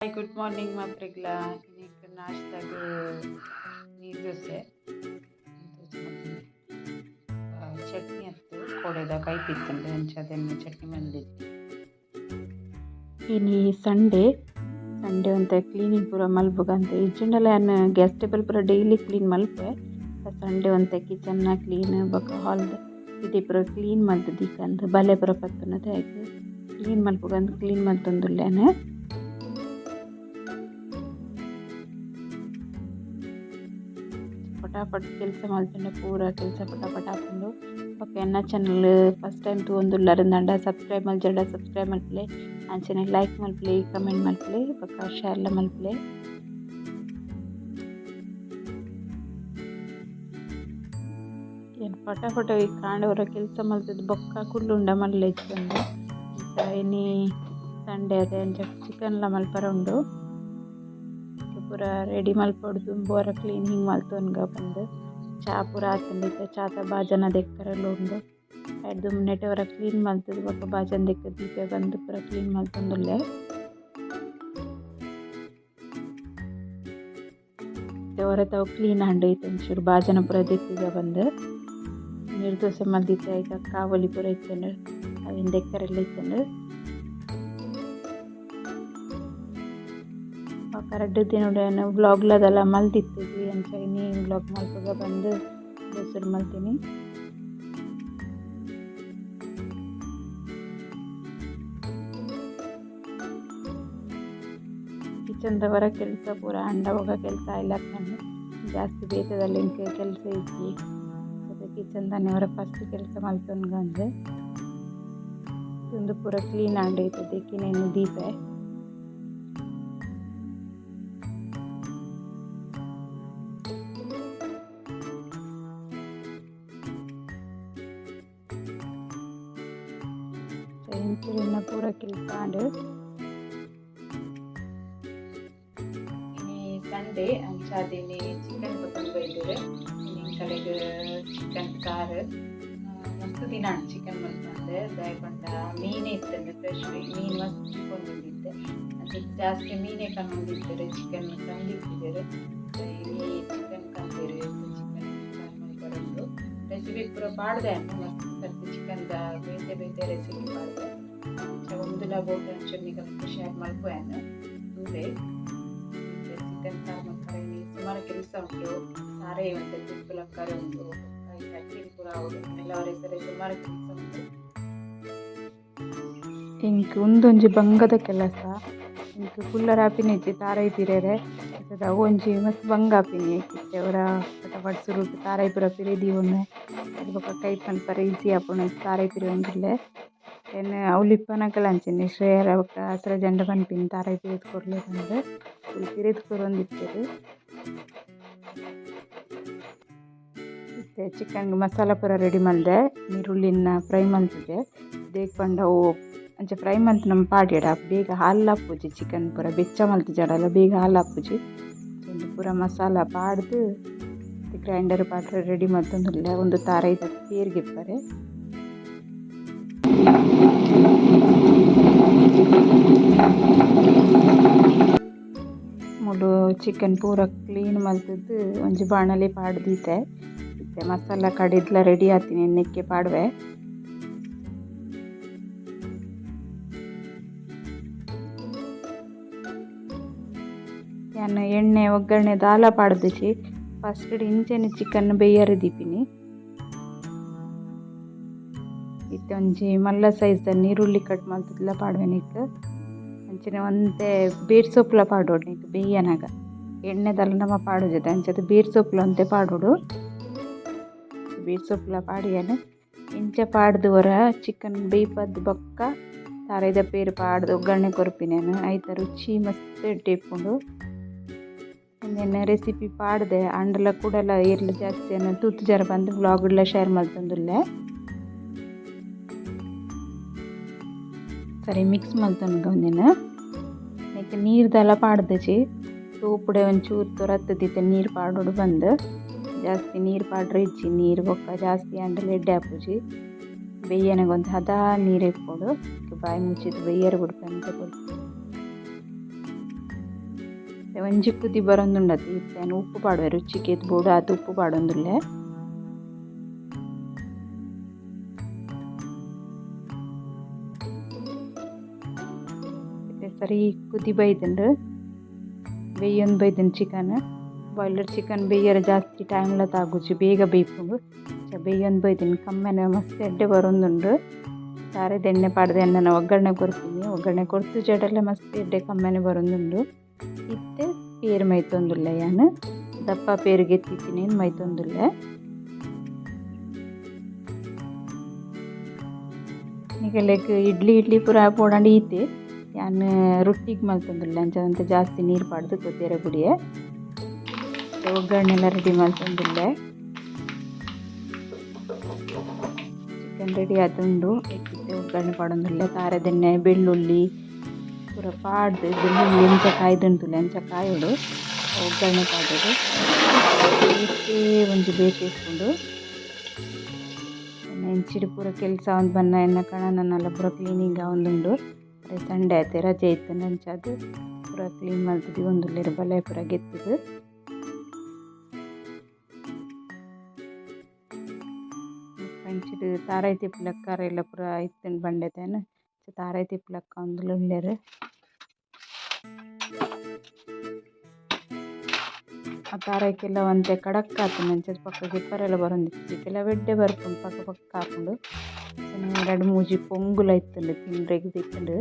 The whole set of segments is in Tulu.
ಹಾಯ್, ಗುಡ್ ಮಾರ್ನಿಂಗ್ ಮಾತ್ರಿಗ್ಲ. ಇನಿಕ್ ನಾಷ್ಟಾಗ್ ನೀರ್ ದೋಸೆ ದೋಸೆ ಮಲ್ತಿನಿ. ಚಟ್ನಿ ಅತ್ತು ಕೋಡೆದ ಕೈಪಿತ್ತುಂಡು, ಅಂಚ ಅದನ್ನು ಚಟ್ನಿ ಮಲ್ದಿನಿ. ಇನಿ ಸಂಡೇ. ಸಂಡೇ ಒಂತೆ ಕ್ಲೀನಿಂಗ್ ಪೂರ ಮಲ್ಪುಗ ಅಂತ. ಇಜ್ಜಿಂಡಲ ಯಾನ್ ಗ್ಯಾಸ್ ಟೇಬಲ್ ಪೂರ ಡೈಲಿ ಕ್ಲೀನ್ ಮಲ್ಪುವೆ. ಸಂಡೇ ಒಂತೆ ಕಿಚನ್ನ ಕ್ಲೀನ್ ಬೊಕ ಹಾಲ್ದ ಇಡೆ ಪೂರ ಕ್ಲೀನ್ ಮಲ್ತ್ ದೀಕಂದ್ ಬಲೆ ಪೂರ ಪತ್ತುನತೆ ಐಕ್ ಕ್ಲೀನ್ ಮಲ್ಪುಗಂದ್ ಕ್ಲೀನ್ ಮಲ್ತೊಂದುಲ್ಲೆ ಯಾನ್. ಪಟಾಪಟ್ ಕೆಲಸ ಮಲ್ತುಂಡ ಪೂರ ಕೆಲಸ ಪಟಾಪಟ್ ಆಪುಂಡು. ಬೊಕ ಎನ್ನ ಚಾನಲ್ ಫಸ್ಟ್ ಟೈಮ್ ತೂವೊಂದುಲ್ಲರ್ ಸಬ್ಸ್ಕ್ರೈಬ್ ಮಲ್ಜಂಡ ಸಬ್ಸ್ಕ್ರೈಬ್ ಮಲ್ಪುಲೆ, ಅಂಚನೆ ಲೈಕ್ ಮಲ್ಪುಲೆ, ಕಮೆಂಟ್ ಮಲ್ಪುಲೆ ಬೊಕ ಶೇರ್ಲ ಮಲ್ಪುಲೆ. ಏನ್ ಪಟಾಪಟ ಈ ಕಾಂಡೆ ಹೊರ ಕೆಲಸ ಮಲ್ತುದು ಬೊಕ್ಕ ಕುಲ್ಲುಂಡ ಮಲ್ಲೆ ಇಜ್ಜಂದೆ. ಇನಿ ಸಂಡೇ ಅದೇ ಅಂಚ ಚಿಕನ್ಲ ಮಲ್ಪರೆ ಉಂಡು. ಪೂರ ರೆಡಿ ಮಲ್ಪೊಡು, ದುಂಬು ಹೊರ ಕ್ಲೀನಿಂಗ್ ಮಲ್ತೊನ್ಗ ಪಂದ್. ಚಾ ಪೂರ ಆತುಂಡು ಇತ್ತೆ ಚಾತ ಬಾಜನ ದೆಕ್ಕರೆಲ ಉಂಡು. ಐಟ್ ದುಂಬು ನೆಟೆ ಹೊರ ಕ್ಲೀನ್ ಮಲ್ತುದು ಬೊಕ್ಕ ಬಾಜನ ದೆಕ್ಕ್ ದೀಪೆ ಬಂದು ಪೂರ ಕ್ಲೀನ್ ಮಲ್ತೊಂದುಲ್ಲೆ. ಇತ್ತೆ ಹೊರತವು ಕ್ಲೀನ್ ಆಂಡ್ ಇತ್ತೆ ಒಂಚೂರು ಬಾಜನ ಪೂರ ದೆಕ್ಕುಗ ಬಂದು. ನೀರು ದೋಸೆ ಮಲ್ದಿತ್ತೆ ಐತ ಕಾವಲಿ ಪೂರ ಇತ್ತುಂಡು, ಅವೆನ್ ದೆಕ್ಕರೆಲ್ಲ ಇತ್ತುಂಡು. ಕರೆಕ್ಟ್ ದಿನೊಡು ಯಾನ್ ವ್ಲಾಗ್ಲದೆಲ್ಲ ಮಲ್ತಿತ್ತಿಜಿ, ಅಂಚ ಇನಿ ವ್ಲಾಗ್ ಮಲ್ಪುಗ ಬಂದು ದೋಸೆ ಮಲ್ತಿನಿ. ಕಿಚನ್ದವರ ಕೆಲಸ ಪೂರ ಅಂಡ ಬೊಕ ಕೆಲಸ ಆಯ್ಲಕ್ಕಂಡು ಜಾಸ್ತಿ ಬೇತೆದಲ್ಲಿ ಇಂಕ್ ಕೆಲಸ ಇಜ್ಜಿ. ಕಿಚನ್ ದಾನೆ ಫಸ್ಟ್ ಕೆಲಸ ಮಲ್ತೊನ್ಗಂದು. ಉಂದು ಪೂರ ಕ್ಲೀನ್ ಆಂಡ್ ಇತ್ತೆ ದೆಕ್ಕಿನೆನ್ ದೀಪೆ. ಇಂಚಿನ ಪೂರ ಕೆಲಸ ಆಂಡ್. ಇನಿ ಸಂಡೇ ಅಂಚಾದ್ ಇನಿ ಚಿಕನ್ ಪತೊಂದು ಬೈದೆರ್. ಇನಿ ಕಡೆಗ್ ಚಿಕನ್ ಸಾರು. ಮಸ್ತ್ ದಿನ ಆಂಡ್ ಚಿಕನ್ ಮಲ್ಪಂದೆ. ದಾಯೆ ಪಂಡ ಮೀನೇ ಇತ್ತುಂಡು ಫ್ರೆಶ್ ಮೀನ್ ಮಸ್ತ್ ತಿಕ್ಕೊಂದಿತ್ತೆ. ಅಂಚ ಜಾಸ್ತಿ ಮೀನೇ ಕನೊಂದಿತ್ತೆರ್, ಚಿಕನ್ ಕಂದಿತ್ತಿದೆರ್. ಇನಿ ಚಿಕನ್ ಕಂದೆರ್, ಚಿಕನ್ ಸಾರು ಮಲ್ಪರೆ ಉಂಡು. ರೆಸಿಪಿ ಪೂರ ಪಾಡ್ದೆ ಮಸ್ತ್ ಸರ್ತಿ ಚಿಕನ್ದ ಬೇತೆ ಬೇತೆ ರೆಸಿಪಿ ಪಾಡ್ದೆ. ಅಂಚ ಒಂದುಲ ಬೋಟ್ ಅಂಚ ನಿಕಲ್ನ ಶೇರ್ ಮಲ್ಪುವೆ ಯಾನ್. ತೂಲೆ ಚಿಕನ್ ಸಾರು ಮಲ್ಪರೆ ಇನಿ ಸುಮಾರು ಕೆಲಸ ಉಂಟು. ಸಾರೇ ಒಂತೆ ತಿಪ್ಪುಲಕ್ಕರೆ ಉಂಡು, ಅಕ್ಕಿಲ್ ಪೂರ ಆವೊಡು, ಎಲ್ಲ ಸರಿ ಸುಮಾರು ಕೆಲಸ ಉಂಟು. ಇಂಕ್ ಉಂದೊಂಜಿ ಬಂಗದ ಕೆಲಸ. ಇಂಕ್ ಕುಲ್ಲರೆ ಆಪಿನಿಜ್ಜಿ ತಾರಾಯಿ ಪಿರೆರೆ. ಅವು ಒಂಜಿ ಮಸ್ತ್ ಬಂಗ ಆಪಿನಿ. ಇತ್ತೆ ಒರ ಪಟಪಟ್ ಸುರುಟು ತಾರಾಯಿ ಪೂರ ಪಿರೆ ದೀವೊನ್ವೆ, ಐಟ್ ಬೊಕ ಕೈ ಮನ್ಪರೆ ಈಸಿ ಆಪುಂಡು ತಾರಾಯಿ ಪಿರೆಯೊಂದುಲ್ಲೆ. ಎನ್ನ ಅವ್ಲು ಇಪ್ಪುನಕಲ್ ಅಂಚನೆ ಶ್ರೇಯರ ಬೊಕ ಅಸ್ರಜಂಡ ಪನ್ಪಿನಿ ತಾರಾಯಿ ಪಿರೆದ್ ಕೊರ್ಲೆ ಪಂದ್. ಪಿರೆದ್ ಕೊರೊಂದಿತ್ತೆರ್. ಇತ್ತೆ ಚಿಕನ್ ಮಸಾಲ ಪೂರ ರೆಡಿ ಮಲ್ದೆ. ನೀರುಳ್ಳಿನ ಫ್ರೈ ಮಲ್ತಿದ್ದೆ. ದೇಕ್ ಪಂಡ ಅವು ಅಂಚ ಫ್ರೈ ಮಲ್ತ್ ನಮ ಪಾಡ್ಯಡ ಬೇಗ ಹಾಲ್ ಆಪುಜಿ. ಚಿಕನ್ ಪೂರ ಬೆಚ್ಚ ಮಲ್ತಿಜಡಲ ಬೇಗ ಹಾಲ್ ಆಪುಜಿ. ಉಂದು ಪೂರ ಮಸಾಲ ಪಾಡ್ದು ಗ್ರೈಂಡರ್ ಪಾಡ್ರೆ ರೆಡಿ ಮಲ್ತೊಂದುಲ್ಲೆ. ಉಂದು ತಾರಾಯಿದ ಪೇರ್ಗ್ ಇಪ್ಪರೆ. ಮೂಲು ಚಿಕನ್ ಪೂರ ಕ್ಲೀನ್ ಮಲ್ತುದು ಒಂಜಿ ಬಾಣಲೆ ಪಾಡ್ದೀತೆ. ಇತ್ತೆ ಮಸಾಲ ಕಡಿದ್ಲ ರೆಡಿ ಆತಿನಿ, ನೆಕ್ಕೆ ಪಾಡುವೆ. ಯಾನ್ ಎಣ್ಣೆ ಒಗ್ಗರಣೆ ದಾಲ ಪಾಡ್ದಿಜಿ. First ಇಂಚೆನೆ chicken ಬೇಯರೆ Deepini. ಇತ್ತೆ ಒಂಜಿ ಮಲ್ಲ ಸೈಜ್ ದ ನೀರುಳ್ಳಿ ಕಟ್ ಮಲ್ತುದ್ಲ ಪಾಡುವೆ ನೆಕ್. ಅಂಚನೆ ಒಂತೆ ಬೇರ್ ಸೊಪ್ಪುಲ ಪಾಡೊಡು ನೆಕ್ ಬೇಯನಗ. ಎಣ್ಣೆದಲ್ಲ ನಮ ಪಾಡುಜತೆ ಅಂಚದ ಬೇರ್ ಸೊಪ್ಪುಲ ಒಂತೆ ಪಾಡೊಡು. ಬೇರ್ ಸೊಪ್ಪುಲ ಪಾಡಿಯನೆ ಇಂಚ ಪಾಡ್ದು ಒರ ಚಿಕನ್ ಬೇಯ್ಪದ್ ಬೊಕ್ಕ ತಾರಾಯಿದ ಪೇರ್ ಪಾಡ್ದು ಒಗ್ಗರಣೆ ಕೊರ್ಪಿನೇನು. ಐತ ರುಚಿ ಮಸ್ತ್ ಎಡ್ಡೆ ಇಪ್ಪುಂಡು. ಉಂದೆನ್ ರೆಸಿಪಿ ಪಾಡ್ದೆ ಆಂಡಲ ಕೂಡಲ ಏರ್ಲ ಜಾಸ್ತಿ ಅನ್ನ ತೂತು ಜರ ಬಂದು ವ್ಲಾಗ್ಲ ಶೇರ್ ಮಲ್ತೊಂದುಲ್ಲೆ. ಸರಿ ಮಿಕ್ಸ್ ಮಲ್ತೊನ್ಗ ಉಂದೆನ್. ನೆಕ್ ನೀರ್ದಲ ಪಾಡ್ದಿಜಿ. ತೋಪುಡೆ ಒಂಚೂರು ತೊರತ್ದಿತ್ತೆ ನೀರು ಪಾಡೊಡು ಬಂದು. ಜಾಸ್ತಿ ನೀರು ಪಾಡ್ರೆ ಇಜ್ಜಿ, ನೀರು ಬೊಕ್ಕ ಜಾಸ್ತಿ ಆಂಡಲ ಎಡ್ಡೆ ಆಪುಜಿ. ಬೇಯ್ಯನಗ ಒಂತೆ ಹದ ನೀರು ಇಪ್ಪೊಡು. ಬಾಯಿ ಮುಚ್ಚಿದ್ ಬೇಯ್ಯರೆ ಬುಡ್ಪೆ ಅಂತ. ಒಂಜಿ ಕುದಿ ಬರೊಂದುಂಡತೆ ಇತ್ತೆ ಉಪ್ಪು ಪಾಡುವೆ ರುಚಿಗೆ ಬೋಡು ಆತ್ ಉಪ್ಪು ಪಾಡೊಂದುಲ್ಲೆ. ಸರಿ ಕುದಿ ಬೈದುಂಡು ಬೇಯೊಂದು ಬೈದುಂಡು ಚಿಕನ್. ಬಾಯ್ಲರ್ ಚಿಕನ್ ಬೇಯರ ಜಾಸ್ತಿ ಟೈಮ್ಲ ತಾಗುಜಿ ಬೇಗ ಬೇಯ್ಪುಂಡು. ಬೇಯೊಂದು ಬೈದಿನಿ ಕಮ್ಮೆನೆ ಮಸ್ತ್ ಎಡ್ಡೆ ಬರೊಂದುಂಡು. ತಾರೆದ ಎಣ್ಣೆ ಪಾಡ್ದ್ ಎಣ್ಣೆನ ಒಗ್ಗರಣೆ ಕೊರ್ಪಿನಿ ಒಗ್ಗರಣೆ ಕೊರ್ತು ಜಡಲ ಮಸ್ತ್ ಎಡ್ಡೆ ಕಮ್ಮೆನೆ ಬರೊಂದುಂಡು. ಇತ್ತೆ ಪೇರ್ ಮೈತೊಂದುಲ್ಲೆ ಯಾನ್ ದಪ್ಪ ಪೇರ್ ಗೆತ್ತಿತ್ತಿನೇನ್ ಮೈತೊಂದುಲ್ಲೆ. ನಿಗಲೆಗ್ ಇಡ್ಲಿ ಇಡ್ಲಿ ಪೂರ ಪೋಡಂಡ ಈತೆ ಯಾನ್ ರೊಟ್ಟಿಗ್ ಮಲ್ತೊಂದುಲ್ಲೆ ಅಂಚ ಜಾಸ್ತಿ ನೀರು ಪಾಡ್ದು ಕೊದ್ಯರೆ ಬುಡಿಯೆ. ಒಗ್ಗರಣೆಲ ರೆಡಿ ಮಲ್ತೊಂದುಲ್ಲೆ. ಚಿಕನ್ ರೆಡಿ ಆತುಂಡು. ಇತ್ತೆ ಒಗ್ಗರಣೆ ಪಾಡೊಂದುಲ್ಲೆ. ತಾರೆದೆಣ್ಣೆ ಬೆಳ್ಳುಳ್ಳಿ ಪೂರ ಪಾಡ್ದು ಬೆಳ್ಳುಳ್ಳಿ ಎಂಚ ಕಾಯ್ದುಂತುಲ್ಲೆ ಅಂಚ ಕಾಯೊಡು ಒಗ್ಗರಣೆ ಪಾಡೊಡು. ಇತ್ತೆ ಒಂಜಿ ಬೇತೆ ಇಪ್ಪುಂಡು. ಇಂಚಿಡ್ ಪೂರ ಕೆಲಸ ಆವೊಂದು ಬನ್ನ ಎನ್ನ ಕಣನನೆಲ್ಲ ಪೂರ ಕ್ಲೀನಿಂಗ್ ಆವೊಂದುಂಡು. ಸಂಡೆ ಆತೆ ರಜೆ ಇತ್ತ್ಂಡ ಅಂಚಾದ್ ಪೂರ ಕ್ಲೀನ್ ಮಲ್ತ್ ದೀವೊಂದುಲ್ಲೆರ್ ಬಲಯ ಪೂರ ಗೆತ್ತುದು. ಇಂಚಿಡ್ ತಾರಾಯಿ ತಿಪ್ಪುಲಕ್ಕ ಅರೆಲ್ಲ ಪೂರ ಇತ್ತ್ಂಡ್ ಬಂಡೆತೇನ್ ತಾರಾಯಿ ತಿಪ್ಪುಲಕ್ಕ ಉಲ್ಲೆರ್. ಆ ತಾರಾಯಿ ಕೆಲವು ಒಂತೆ ಕಡಕ್ ಆತುಂಡು ಅಂಚ ಪಕ್ಕ ಗೆಪ್ಪರೆಲ ಬರೊಂದಿತ್ತಿಜಿ ಕೆಲವು ಎಡ್ಡೆ ಬರ್ಪುಂಡು ಪಕ್ಕ ಪಕ್ಕ ಆಪುಂಡು. ರಡ್ಡ್ ಮೂಜಿ ಪೊಂಗುಲ ಇತ್ತುಂಡು ತಿನ್ರೆಗ್ ತಿಕ್ಕುಂಡು.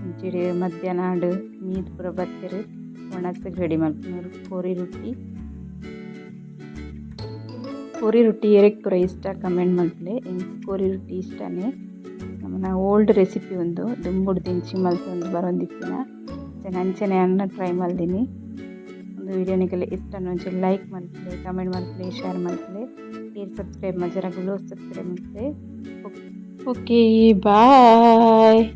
ಇಂಚಿಡ್ ಮಧ್ಯಾಹ್ನ ಆಂಡ್ ಮೀದ್ ಪೂರ ಬತ್ತೆರ್ ವಣಸ್ಗ್ ರೆಡಿ ಮಲ್ಪುನರ್ ಕೋರಿ ರೊಟ್ಟಿ. ಕೋರಿ ರೊಟ್ಟಿ ಏರೆಗ್ ಪೂರ ಇಷ್ಟ ಕಮೆಂಟ್ ಮಲ್ಪುಲೆ. ಎಂಕ್ ಕೋರಿ ರೊಟ್ಟಿ ಇಷ್ಟನೇ. ನಮನ ಓಲ್ಡ್ ರೆಸಿಪಿ ಉಂದು ದುಂಬುಡ್ದಿಂಚಿ ಮಲ್ತೊಂದು ಬರೊಂದಿತ್ತಿನ ಅಂಚನೆ ಅನ್ನ ಟ್ರೈ ಮಲ್ದಿನಿ. ಉಂದು ವಿಡಿಯೋ ನಿಕಲೆ ಇಷ್ಟ ಒಂಜಿ ಲೈಕ್ ಮಲ್ಪುಲೆ, ಕಮೆಂಟ್ ಮಲ್ಪುಲೆ, ಶೇರ್ ಮಲ್ಪುಲೆ. ಏರ್ ಸಬ್ಸ್ಕ್ರೈಬ್ ಮಲ್ಜರ ಗುಲೋ ಸಬ್ಸ್ಕ್ರೈಬ್ ಮಲ್ಪುಲೆ. Okay bye.